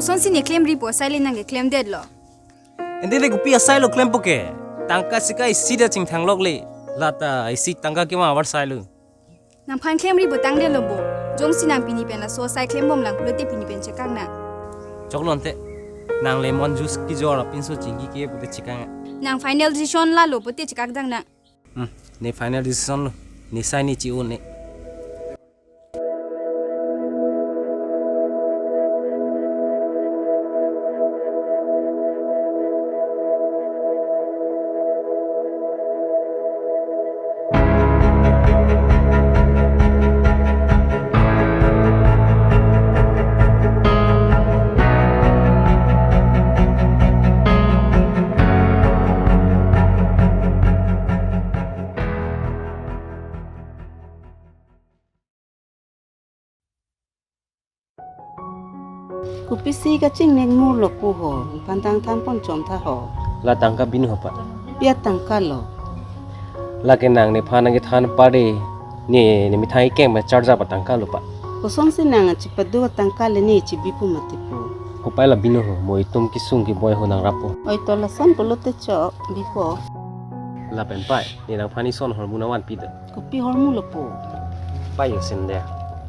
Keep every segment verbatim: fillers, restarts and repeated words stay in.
Sonsi ne klemri pu asai le nang keklem detlo. Ente le kopi asai lo klempo ke. Tangka sika isi ta chingthang lok le. Lata isi tangka kima avar sai lo. Nangphan klemri pu tangdetlo bo. Jongsi nang pini pen laso asai klembom lang pulote pini pen chekang nang. Choklo ante. Nang lemon juice kejor apinso chingki ke pute chekang. Nang final decision lalo pute chekang dang nang. Hmm, ne final decision lo. Ne sai ne chi-o ne. Kopisi kachingnek mur lo pu ho, pantang than pon chom tha ho. La tangka binu ho pa. Pia tangka lo. Lake nang nephan nangkethan pade, ne, ne methang ikeng ba charja pa tangka lo pa. Kosonsi nang chipadu tangka le ne chibipo mati pu. Ho pa la binu ho, mo itum kesung keboi ho nangrappo. Oi to lason pulote chok bipo. Lapen pa, ne nangphan ison hormu nangvanpi do. Kopi hormu lo po. Pai yo sender.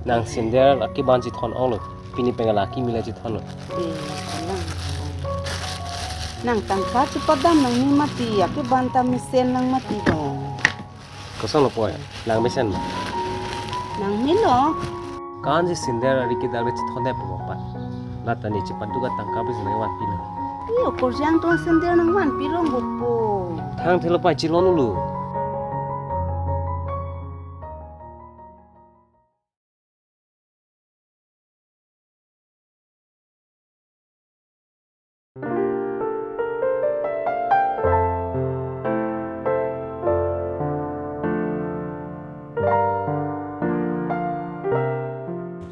Nang sender lake ban chithon ong lo. Pini pengal lake mila chithon lo. Eh, kalang. Nang tangka chipadam nangme mati, ake ban ta mesen nang mati do. Koson lo po ya? Nang mesen ma? Nangme lo. Kansi sender ari kedak le chithon dai po pa. Lata ne chipadu ka tangka pisi nangvanpi lo. Iyo, korjang to sender nangvanpi rong po. Thang thelo pa chilon ulo.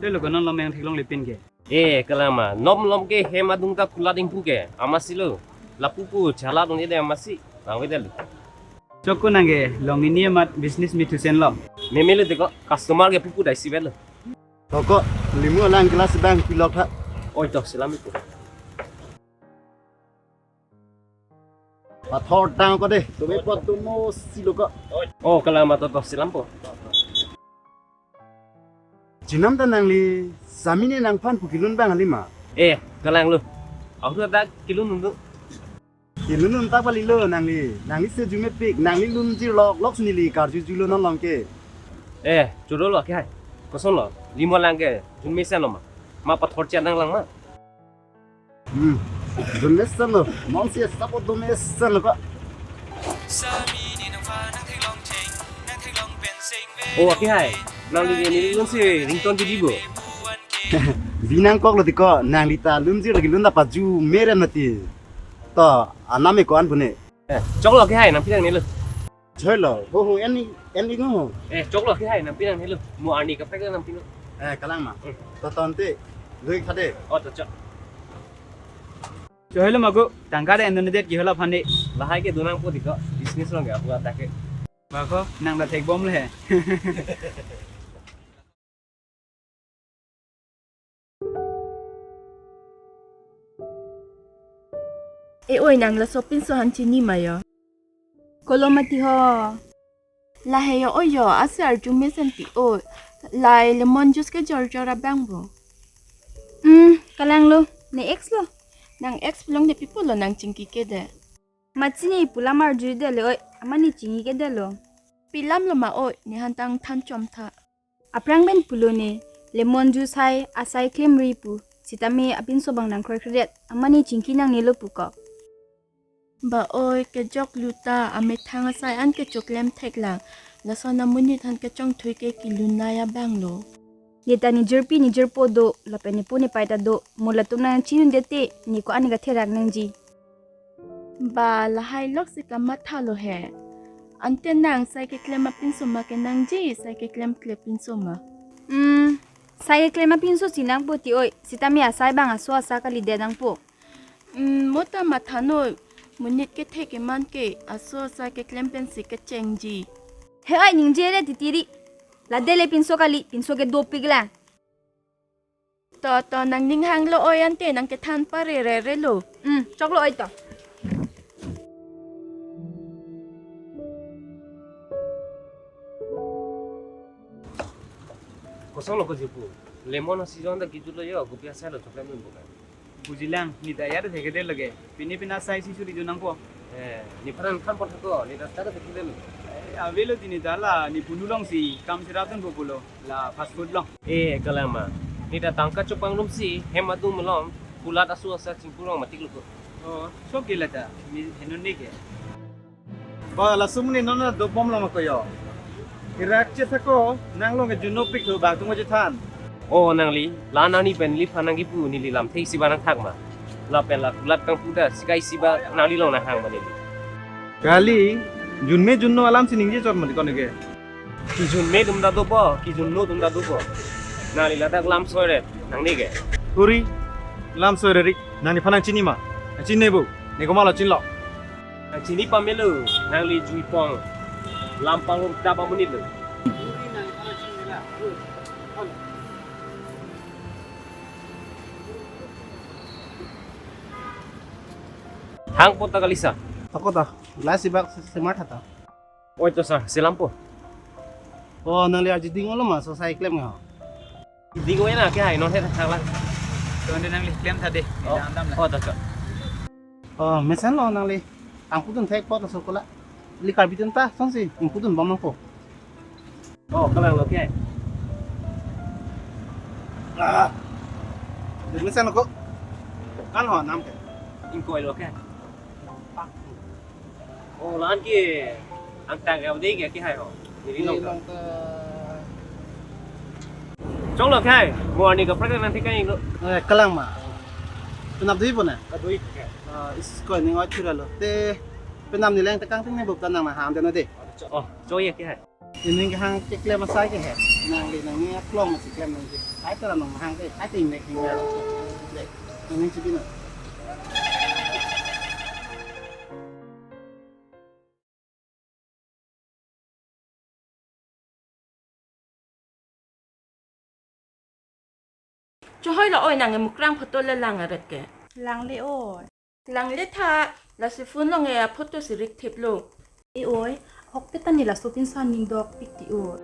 Selo ko non lom yang theklongle pin ke. Eh, kalang ma, nom lom ke hem adung ta kulat ingpu ke, amatsi lo. Lapu pu chala dong ide amatsi, nang wede lo. Chok ko nang ke, long ini amat business meet thusen lo. Meme lo deko, customer ke pupu dai si vet lo. Toko, limu alang glass bang pilok tha. Oi to, selam ipu. Pathor tang ko de, tumi pot tumo silo ko. Oh, kalang ma to to, selam po. Chinam ta nangli, sami ne nangphan pu kilun bang alima. Eh, kalang lo. Aku dak kilun nunggu. Kilun nun tak pali lo nangli. Nangli se jume pik, nangli lunjir lok, lok si neli karju julo non long ke. Eh, choro lo ke hai. Koson lo, limo lang ke, jun mesen lo ma. Ma pathor chiat nang lang ma. Hmm. Dun mesen lo. Mon si support dun mesen lo pa. Oh, ake hai. Nangli ke neli lun si ringtone di di bo. Binang kok lo tiko, nangli ta lunjir lagi lun ta paju meren mati. To, anam e ko-an pune. Eh, choklo ke hai nangpi nangnelo. Choilo, ho ho, en ni, en ni ho. Eh, choklo ke hai nangpi nangnelo. Mo arni kaprek nangpi no. Eh, kalang ma. Hmm. To tonte, lui khade. Oh, to chok. Choilo mago, tangka de endo nedet ke hola phande. Lahai ke dunang po diko, business long ke apu adak ke. Bako, nang da thek bom le. E oi, nang laso pinso han chini ma yo? Kolo mati ho. Lahai yo oi yo, ase arju mesen ti oi. Lahai lemon juice kejor jor abang bo. Hmm, kalang lo, ne ex lo. Nang ex pulote pi pulo nang chingki ke de. Machini pulam arju de le oi, amat ne chingki ke de lo. Pilam lo ma oi, ne han tang than chom tha. Aphrang pen pulo ne, lemon juice hai asai klemri pu, sitame apinso bang nang kroikredet, amat ne chingki nangnelo pu ko. Ba oi, kejok luta, amethang asai an kechoklem thek lang, lason amonit han kechongthui ke kilun nai abang lo. Ne ta ne jirpi ne jirpo do, lapen ne pu ne pai ta do, mo latum nang chinun dete, ne ko-an ne katherak nangji. Ba lahai lok si kamatha lo he. Ante nang sai keklem apinso ma ke nangji, sai keklemkle pinso ma? Hmm, sai keklem apinso si nangpo ti oi, sitame asai bang aso asa kalidet nangpo. Hmm, mo ta matha noi, monit kethe keman ke, aso asa keklem pensi kechengji. He oi, ningje le titiri. Lade le pinso kali, pinso ke dopik lang. To, to, nangning hanglo oi ante, nang kethan pare re re lo. Hmm, choklo oi to. Kosong lo ko jipu. Lemon a season ta kijut lo jo, kopi asai lo chocolate nunpo ka. Bujilang, ne ta ya thekthedetlo ke. Pini pini asai si suri jun nangpo. Eh, nephan nangthanpo thakko, ne ta ta thekthedetlo. Eh, avelo di ne ta la, ne punu alongsi, kam si rat dunpo pulo, la fast food along. Eh, Kalangma. Ne ta tangka chopang rumsi, hem adum along, kulat asu asa chingpurong matik lo ko. Oh, so ke la ta, ne henone ke. Ba, laso amonit non dopbomlo ma ko jo. Irak che thakko, nang along ke junopik thu ba tung chethan. O nangli, la nangli pen neliphan nangkipu neli lamthe isi ba nangthak ma. Lapen la kulat kangpu ta, sikai isi ba nangli along nanghang ma neli. Kali, junme junno alam si ningje chot ma di ko ne ke. Kijunme atum ta dopo, kijunno atum ta dopo. Nangli ladak lam soi ret, nangne ke. Uri, lam soi ret ri, nang nephan nangchini ma? Nangchinine bo, ne komatlo chinilo. Nangchini pamelo, nangli juipong. Lam pangrum ta ba monit lo. Hangpo ta kali sir. Thakko ta, la isi bak semar thata. Oi to sir, selampo. O, nangli arji ding-olo ma, so sai klem ho. Ding-o na ke hai, non he thang la. To ante nangli klem tha de, oh, dam dam la. Oh, to, to. O, mesenlo nangli. Angkudun thek pot so kola. Ili Karbi atum ta, songsi, angkudun bom nangpo. O, Kalanglo ke. Ah. Mesenlo ko. Kan ho nam ke. Ingkoi lo ke. O, la-an ke angtang ke dei ke kehai ho. Neli neli long ta. Choklo kehai, mo arni kaprek nangthek kan inglo. Eh, Kalangma. Penap dui pon eh? Kadui ke. Ah, iskoi ning oi thura lo. Te penap neli nangtekang ting ne bup ta nang nanghang deno de. O, chok ye kehai. Nening kehang keklem asai ke he. Nangli nangning aklong si klem nangji. Ai ta nang hang ke, ai ta ingnek hinglo. De, nangning chibi na. Chohoi lo oi, nang emukrang photo le lang aret ke. Langle oi. Langle tha, lasi phone along e photo si rik thip lo. E oi, ahokpet ta ne laso pinso aning dokpik ti oi.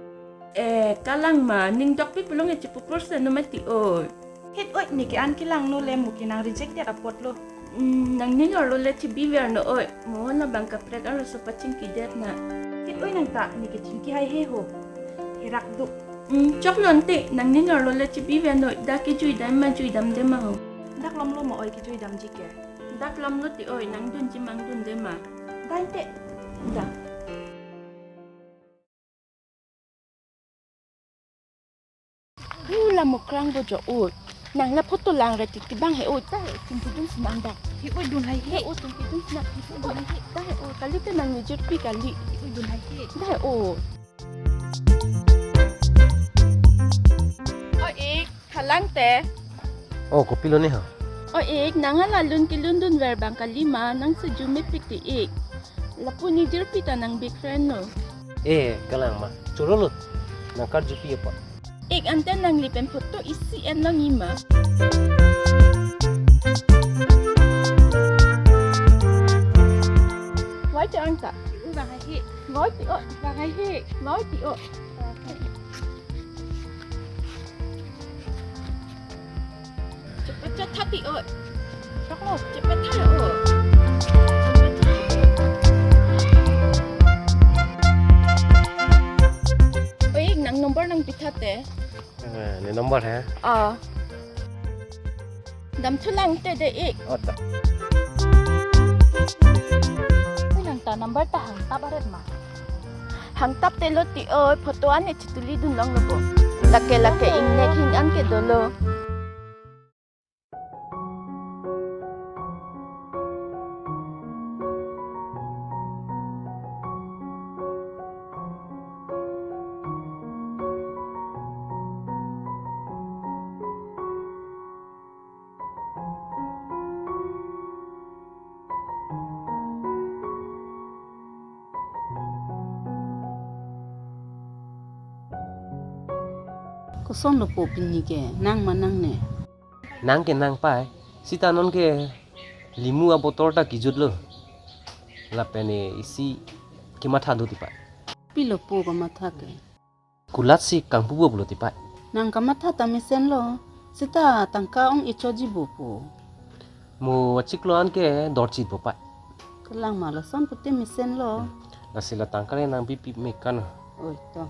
E, Kalangma, ning dokpik pulo nge chipu kurse no mati oi. Het oi, ne ke-an kelangno le mo ke nang reject det apotlo. Hmm, nangning arlo le chibi ver no oi. Mo labang kaprek arloso pachingki det na. Het oi nang ta, ne ke chingki haihe ho. Herak do. Hmm, choklo ante, nangning arlo le chibi ver no, dak kejui dam ma jui damde ma ho. Dak lomlo ma oi kejui damji ke. Dak lomlo ti oi, nang dunji mang dunde ma. Dai te. Dak. Hu, la mukrang bo jo oi. Nang la photo lang ret ti bang he oi, ta he chingki dun si nang dak. He oi, dun haihe. He oi, chingki dun si nang, he oi, dun haihe. Ta he oi, kali te nang nejirpi kali. He oi, dun haihe. Ta he oi. O ik, halang te. O, kopilo ne ha? O ik, nang hala lun kelun dunver bang kali ma, nang seju mepik ti ik. Lapu nejirpi ta nang big friend no. E, Kalangma, choro lo. Nang karjupi apa? Ik, ante nangli pen photo isi en nang ima. Wai te ang ta. Bang haihe. Wai ti o. Bang haihe. Wai ti o. Chepachat tha ti o. Choklo, chepachat tha o. Oi, nang number nangpi tha te. Eh, ne number he? Ah. Damthu lang te de ik. O ta. Oi, nang ta number ta hangtap aret ma? Hangtap te lo ti oi, photo an e chituli dun longlo bo. Lake lake ingnek hing an ke dolo. Kosonlo po pini ke, nang ma nangne? Nang ke nang pai, sita non ke limu abotor ta kijutlo. Lapen ne isi kematha do ti pai. Pilo po kamatha ke? Kulat si kangpupo pulo ti pai. Nang kamatha ta mesenlo, sita tangka ong-e choji bo po. Mo achiklo an ke dorchit bo pai. Kalang ma, lason pute mesenlo. Lasi la tangka le nang bipi mekan. Oi to.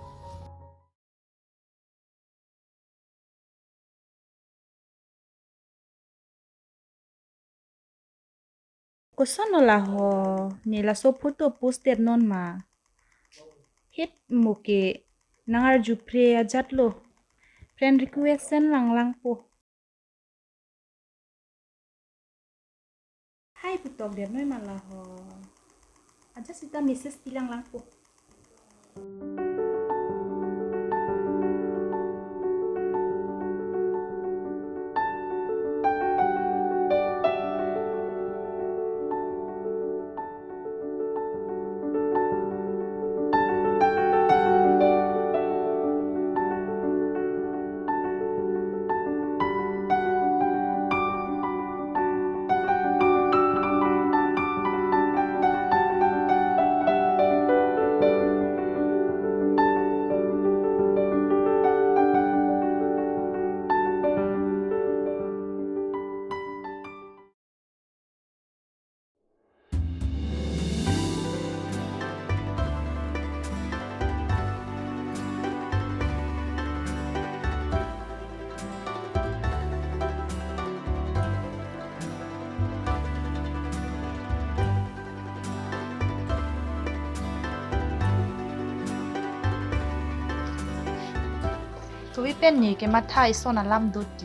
Kosonlo laho, ne laso photo post det non ma? Hit mo ke nang arju pre ajat lo. Friend request send lang lang po. Hai putok det noi ma laho. Ajat sita message pilang lang po. Tuwi pen ne kematha ison alam do ti.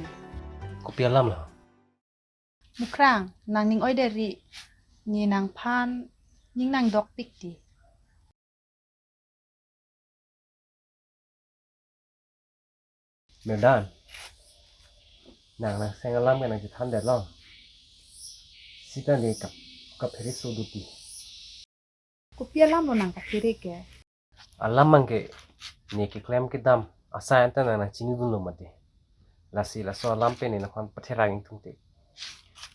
Kopi alam lo? Mukrang, nang ning oideri, ne nangphan ning nangdokpik ti. Merdan, nang nangseng alam ke nang chethan det lo. Sita ne kap, kaphere so do ti. Kopi alam lo nang kaphere ke? Alam abang ke ne keklem kedam asai anta nang nangchinidunlo mati. Lasi laso alam pen ne nangphan patherak ingtungte.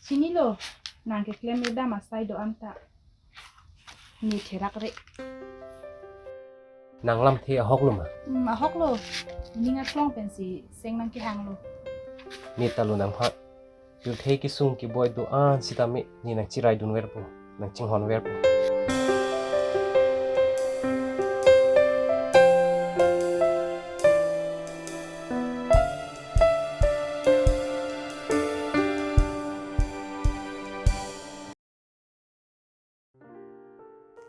Chinilo, nang keklem kedam asai do anta ne therak re. Nang lamthe ahok lo ma? Hmm, ahok lo. Ning aklong pensi seng nangkehang lo. Ne ta lo nangphan. Pirthe kesung keboi do-an sitame ne nangchiraidunverpo, nangchinghonverpo.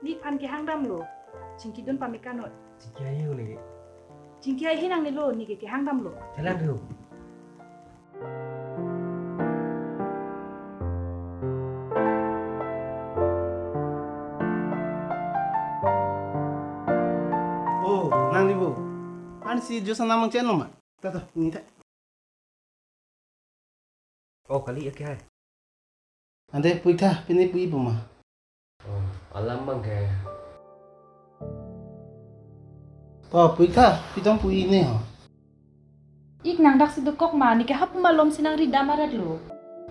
Nephan kehang damlo. Chingkidun pame kanot. Chingki ayu ne. Chingki ahi nangnelo, ne ke kehang damlo. Jalan dulu. Oh, nang ni bo. An si juice anam mangchen lo ma? Ta ta, ni ta. Oh, kali ya kehai. Ante puitha, pine pui puma. Oh, alam abang ke. Oh, puitha, pitong pui ne ho. Ik nang daksi dokok ma, ne ke hap malom si nangridam arat lo.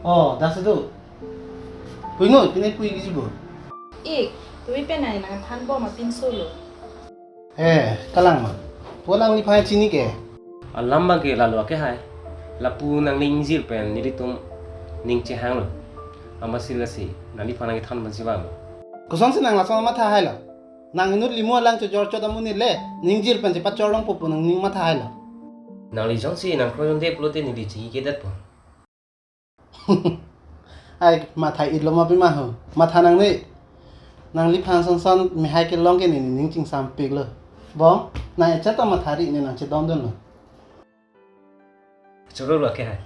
Oh, daksi do. Pui ngo, pine pui kiji bo. Ik, tuwi pen nang nangthan bom apinso lo. Eh, kalang ma. Pulang ni phai chini ke. Alam abang ke lalo akehai. Lapu nangning ingjir pen nelitum ning chehang lo. Amatsi lasi, nangliphan nangkethan pensi bang. Kosonsi nang lason matha hai lo. Nang inut limu alang chojor chot amonit le, ning ingjir pen chepachor longpo pu nangning matha hai lo. Nangli jongsi nangkroidunde pulote neli chingki kedetpo. Ai, matha-itlo ma pima ho. Matha nangne. Nangliphan sonson mehai kelong ke ne nening chingsampiklo. Bong, nang echat ta mathari ne nangchedondunlo. Choro lo kehai.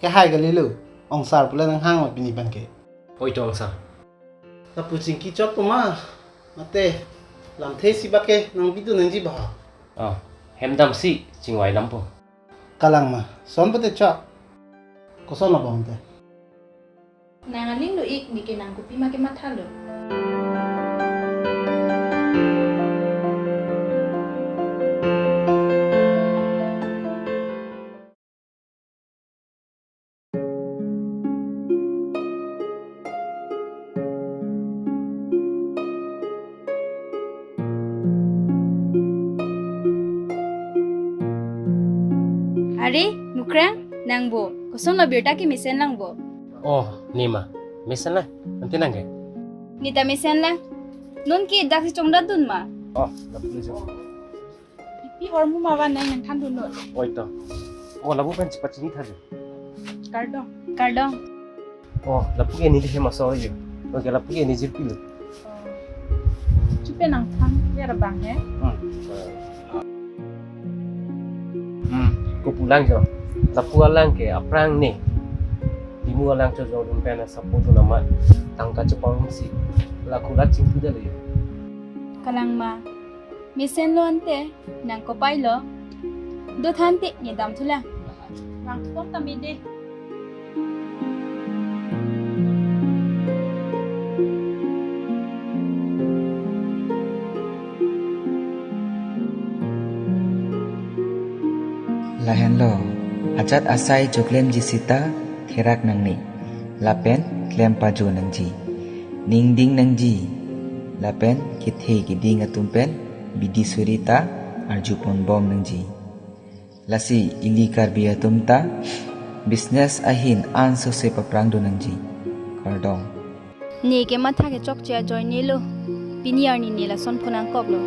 Kehai kalilo. Ongsar pule nanghang ma pini abang ke. Oi to ongsar. Lapu chingki chot puma. Mate. Lamthe si bak ke nangbidun nangji ba. Ah, hem damsi chingvai dampo. Kalang ma, son pute chok. Koson lo bom te? Nang aling lo ik, ne ke nang kopi ma kematha lo. Are, Mukrang, nangbo, kosonlo birta ke mesenlang bo? Oh, ne ma, mesenlang, ante nang ke? Ne ta mesenlang. Non ke daksi chongdatdun ma? Oh, lapu le jo. Ipi hormu ma van nang nangthandun non. Oi to. Oh, lapu pen chepachini tha jo. Kardom. Kardom. Oh, lapu ke ne di hem aso jo. Oh, ke lapu ke ne jirpi lo. Chupe nangthan, ya ra bang he. Hmm. Hmm, ko pulang jo. Lapu alang ke aphrang ne. Dimu alang chojordun pen support nama tangka chepangsi. Laku la chingthu dali. Kalang ma. Mesenlo ante, nang kopai lo. Dothan te ne damthulang. Nang thom tame de. Lahenlo, ajat asai choklemji sita therak nangne, lapen klem pajo nangji, ningding nangji, lapen kethe keding atum pen bidi suri ta arjupon bom nangji. Lasi ili Karbi atum ta business ahin ansose paprangdun nangji. Kardom. Ne ke matha kechokche ajoine lo. Pini arni ne lason phonangkoklo.